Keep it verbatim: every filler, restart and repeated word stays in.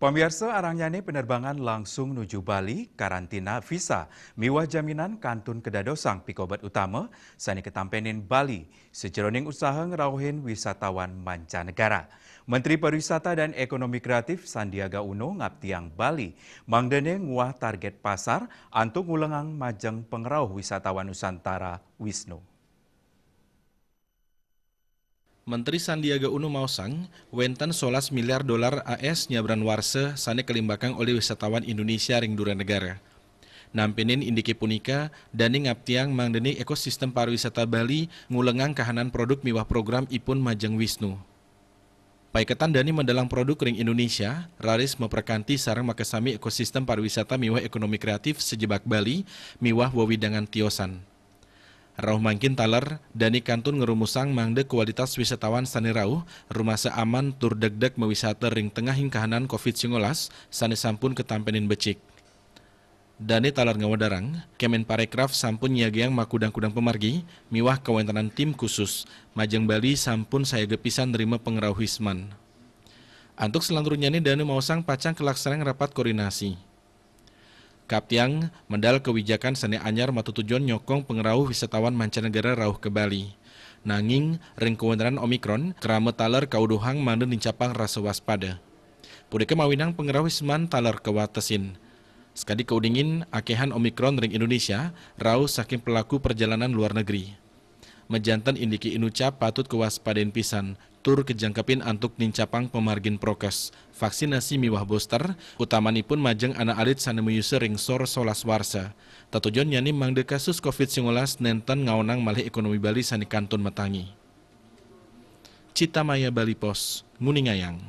Pamiarsa, arannyane penerbangan langsung nuju Bali, karantina visa, miwah jaminan kantun kedadosang pikobet utama sane ketampenin Bali sajeroning usaha ngrauhin wisatawan mancanegara. Menteri Pariwisata dan Ekonomi Kreatif Sandiaga Uno ngaptiang Bali mangdane nguah target pasar antuk ngulengang majeng pangrauh wisatawan Nusantara Wisnu. Menteri Sandiaga Uno maosang, wenten solas miliar dolar A S nyabran warsa sane kalimbakang olih wisatawan Indonesia ring dura negara. Nampenin indike punika, dane ngaptiang mangdane ekosistem pariwisata Bali ngulengang kahanan produk miwah program ipun majeng Wisnu. Paiketan dane medalang produk ring Indonesia, raris maprakanti sareng makasami ekosistem pariwisata miwah ekonomi kreatif sajebag Bali miwah wewidangan tiosan. Rauh mangkin taler, dane kantun ngrumusang mangda kualitas wisatawan sane rauh, rumasa aman tur degdeg mawisata ring tengahing kahanan covid sembilan belas sane sampun katampenin becik. Dane taler ngawedarang, Kemenparekraf sampun nyiagiang makudang-kudang pamargi miwah kawentenan tim khusus, majeng Bali sampun sayaga pisan nrima pangrauh wisman. Antuk salanturnyane dane maosang pacang kalaksanang rapat koordinasi. Kaptiang, medal kewijakan sane anyar matutujon nyokong pangrauh wisatawan mancanegara rauh ka Bali. Nanging, ring kawentenan Omikron, krama taler kauduhang mangda nincapang rasa waspada. Punika mawinan pangrauh wisman taler kawatesin. Sakadi kaudingin, akehan Omikron ring Indonesia, rauh saking pelaku perjalanan luar negeri. Majanten indike inucap patut kawaspadain pisan, tur kajangkepin antuk nincapang pamargin prokes, vaksinasi miwah booster, utamanipun majeng anak alit sane mayusa ring sor solas warsa. Tatujonnyane mangda kasus covid sembilan belas nenten ngaonang malih ekonomi Bali sane kantun matangi. Cita Maya Bali Post, nguningayang.